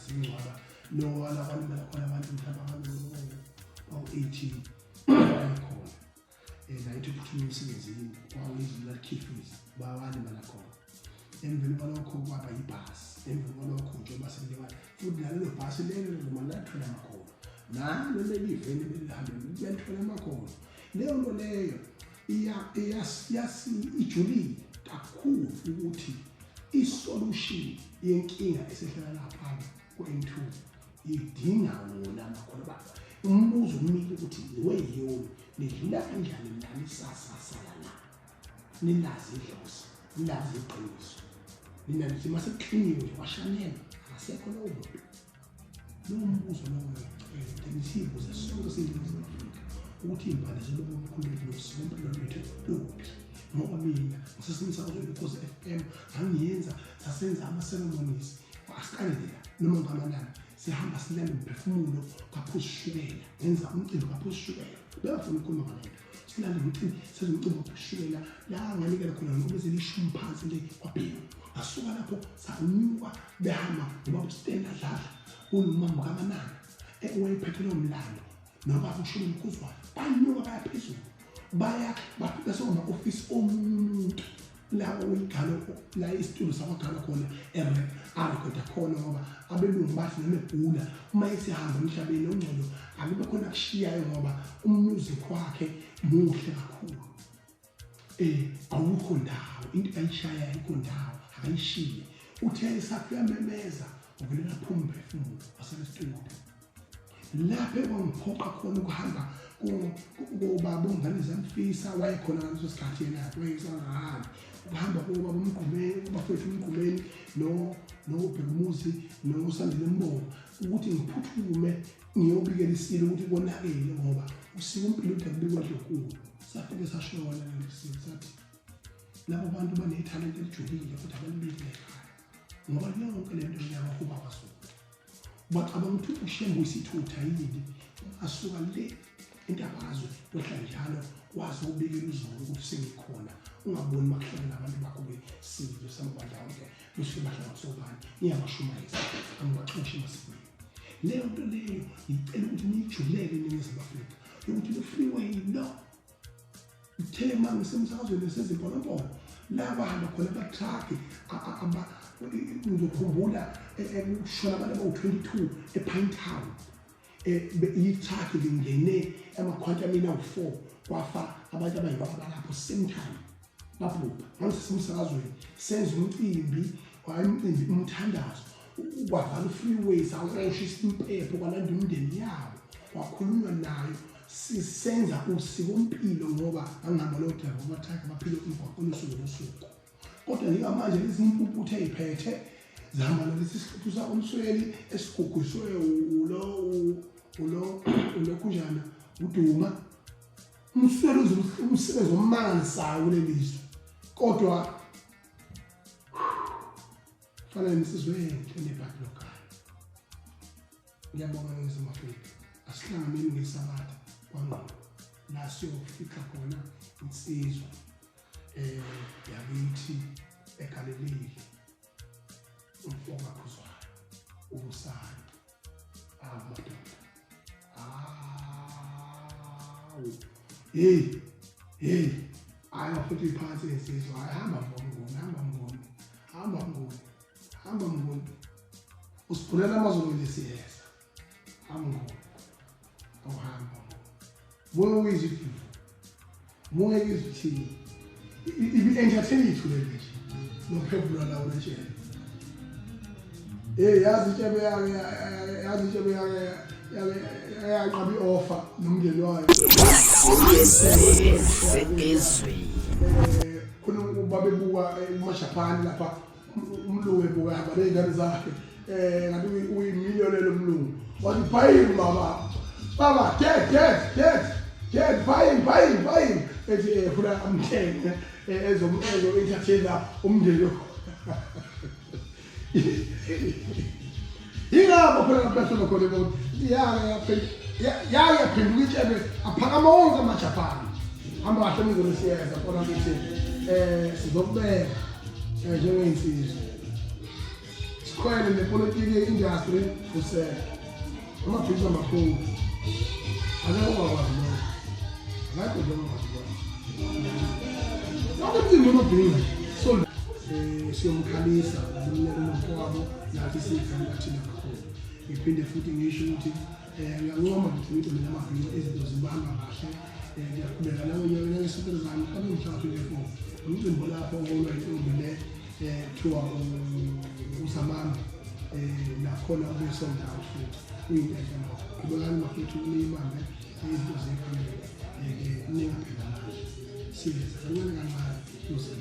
singcwaba nowala kwalimala khona abantu mhlawumbe abantu bawu-18 wayekhona um nayithi uphuthume emsebenzini kwawuyizulu lalikhifiza bawalimala khona. Emveni kwalokho kwaba yibhasi, emveni kwalokho njengoba sekulimala futhi nalelo bhasi lelo noma lathwele amakhono, nalo leli veni belihambele belithwele amakhono. Leyo nto leyo ijulile kakhulu ukuthi isolution yenkinga esehlala lapha ku-N2 idinga wona amakhono. Umbuzo umile ukuthi weyoni nidlula kanjani nani sasasala la nilazi idlozi, nilazi iqiniso, nina nithi uma sekukliniwe nje kwashanelwa akasekho lowo muntu. Lowo mbuzo lowo ngiyacela nisibuze sonke siyiNingizimu Afrika ukuthi iy'mpande zobaba omkhulu bethu nosikompilo lwethu luphi, ngoba mina ngisesemsakazweni Ukhozi FM ngangiyenza, sasenza ama-ceremonies asiqale nje la noma ngamanani sihamba silanda umphefumulo kaphuzishukela, ngenza umcimbi kaphuzishukela, bengafuni ukukhuluma ngale nto. Silanda umcimbi, senza umcimbi kaphuzishukela la nganikela khona ngoba zelishumi phansi le kwabheka. Ngasuka lapho sanyuka behamba nobaba uStella Dladla unomama kaManana owayephethe lowo mlando nobaba uShumi Mkhuzwane, banyuka baya phezulu baya bafika sokuma-ofisi omunye umuntu la oyigalo la isitulo sakwagalo khona arekhoda khona, ngoba abelungu bathi noma egula uma esehamba emhlabeni ongcono akube khona akushiyayo ngoba umusic wakhe muhle kakhulu. Awukho ndawo into ayishaya ayikho ndawo akayishiye, uthe esakhe uyamemeza uvelela phuma umphefumulo wasale studio lapho ekwangiphoqa khona ukuhamba kobaba ongane zamfisa wayekhona ngaleso sikhathi yena wayesangahambi ukuhamba kobaba uMgqumeni, kubafowethu uMgqumeni noBhekumuzi noSandile Mbongo ukuthi ngiphuthume ngiyobikela isilo ukuthi konakele ngoba usiko impilo ude kubikwa ndlunkulu. Safike sashona leli silo sathi labo bantu banethalente elijulile kodwa abalibikile ekhaya ngoba yonke le nto yabahuba kwaZulu. Bacabanga ukuthi uShembe uyisithutha yini asuka le entabazwe wehla njalo wazi ubikela uZulu ukuthi sengikhona, ungaboni makuhlangana abantu bakho besizwe samabandla wonke besuke bahlanganiswa ubani niyabashumayeza angibaxoshi emasikweni. Leyo nto leyo ngicela ukuthi niyijulele eNingizimu Afrika yokuthi lo freeway lo uthe uma ngisemsakazweni sezimponompolo la bahamba khona abatruck ngizokhumbula kushona abantu abawu-22 ePine Town, i-truck lingene emakhwantamini awu-4 kwafa abantu abayibaba balapho same time babhubha. Ngangisesemsakazweni senza umcimbi, wayemcimbi umthandazo, kwavala u-freeway sawosha isimpepho kwalanda imindeni yabo kwakhulunywa nayo sisenza usikompilo ngoba angihamba lowo driver amatruck baphile umgwaqo usuku nosuku. Kodwa njengamanje lezi impumputhe ey'phethe zihamba nalesi sihluthu sakomsweli esigugiswe ulo ulo ulokhunjana uduma umsweli umsebenzi omangalisayo kuleli zwe, kodwa fanele nisizwe enhle nebhadi lokhaya. Ngiyabonga Ningizimu Afrika, asihlanganeni ngeSabatha kwaNgqondo la siyofica khona insizwa yakithi egalelile umfo kaKhuzwayo ubusayo. Awu madoda, awu hey hey, hayi bafethu iphansi insizwa, hayi hamba Mnguni, hamba Mnguni, hamba Mnguni, hamba Mnguni, usiphulela amazulu nje siyeza. Hamba Mnguni, awuhamba Mnguni, buye uyizwe iduvu, buye izwe ithini ibi-entertain ithulele nje nophevula lawo letshele. Hey, yazi intshebe yake, yazi intshebe yake yake yanqaba i-offer nomndeni wayo. Khona babebuka kumaJapani lapha umlungu ebuka hamba ney'ngane zakhe ngathi uyimillionaire lo mlungu, wathi buying baba baba dad dad dad dad buying buying buying, ethi funa amthenge ezo ezo-entertainer umndeni. Yingakho phela lapho yashona khona ukuthi yake yake yaphenduka intshebe aphakama wonke amaJapani. Hamba kahle mnguni, siyeza khona ukuthi sizokubeka njengey'nsizwa. Isikhwele nepolitiki ye-industry usele. Amabhizinisi amakhulu. Akekho ongakwazi lokho. Akekho nje ongakwazi lokho. Yonke imicimbi yamabhinca nje. So siyomkhalisa umnyaka nomfowabo nathi siyikhanda thina kakhulu. Ngiphinde futhi ngisho ukuthi ngiyancoma nje imicimbi yamabhinca, izinto zibamba kahle. Ngiyaqhubeka nangonyaka nangesonto elizayo mhlawumbe mhla 24 umcimbi olapho oholwa intombi le kuthiwa uZamami, nakhona ube sold out futhi. Kuyinto enhle lokho. Qhubekani bafethu niyibambe izinto ziye phambili, ke ningapheli amandla, siyeza kancane kancane kuze.